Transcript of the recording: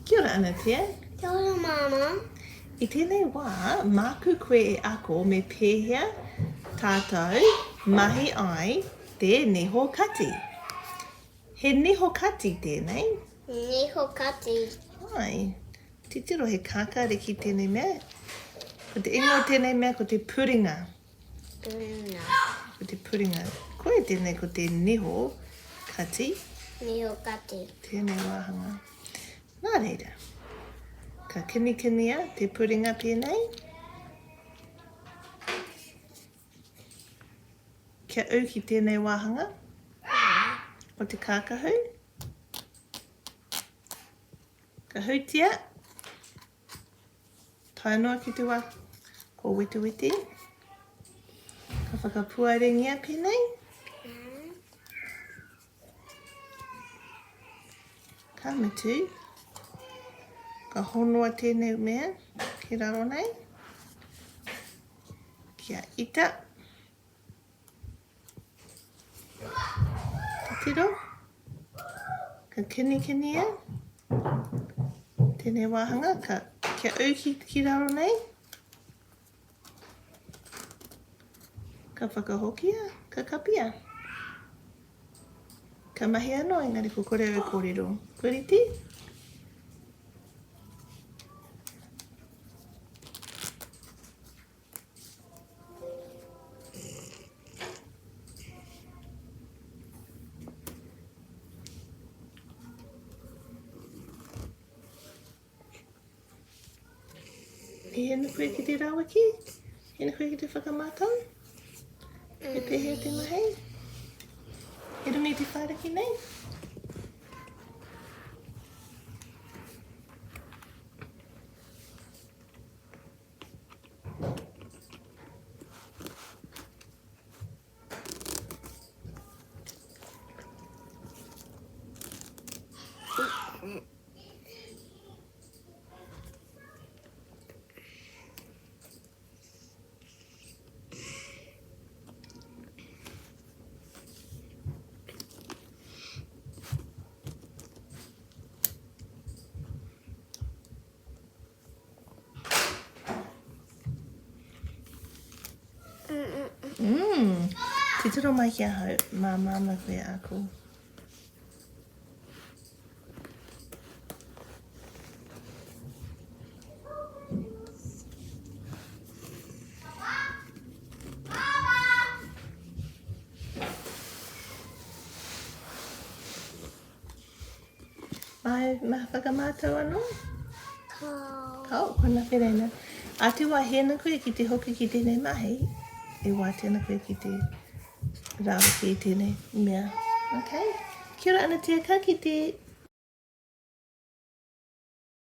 Kia ora Anatea. Kia ora Māmā. I tēnei wā, māku koe e ako me pēhea tātou mahi ai te niho kati. He niho kati tēnei? Niho kati. Ai. Titiro he kākāriki tēnei mea. Ko te ingoa o tēnei mea ko te puringa. Puringa. Ko te puringa. Koia tēnei ko te niho kati. Niho kati. Tēnei wāhanga. Nā reira, ka kinikinia te puringa pēnei. Kia ū ki tēnei wāhanga. Ko te kākahu. Ka hautia. Tae noa ki te wa ko wetiweti. Ka whakapuarengia penei. Ka mutu. Ka honoa tēnei mea ki raro nei. Kia ita. Titiro. Ka kinikinia. Tēnei wāhanga, ka, kia ū ki, ki raro nei. Ka whakahokia, ka kapia. Ka mahi anō, engari ko kore au e kōrero. Kua rite? E hena koe ki te rawaki? Hena koe ki te whakamātau? E pēhea te mahi? I runga i te whāriki nei? Mm. Titiro mai ki ahau, mā māma koe ako. Mai, mā whakamātau anō? Kao. Kao, kona whereina. A te wā hēna koe ki te hoki ki tēnei mahi, e wātea ana koe ki te rāweke i tēnei mea. Okay. Kia ora Anatea, ka kite.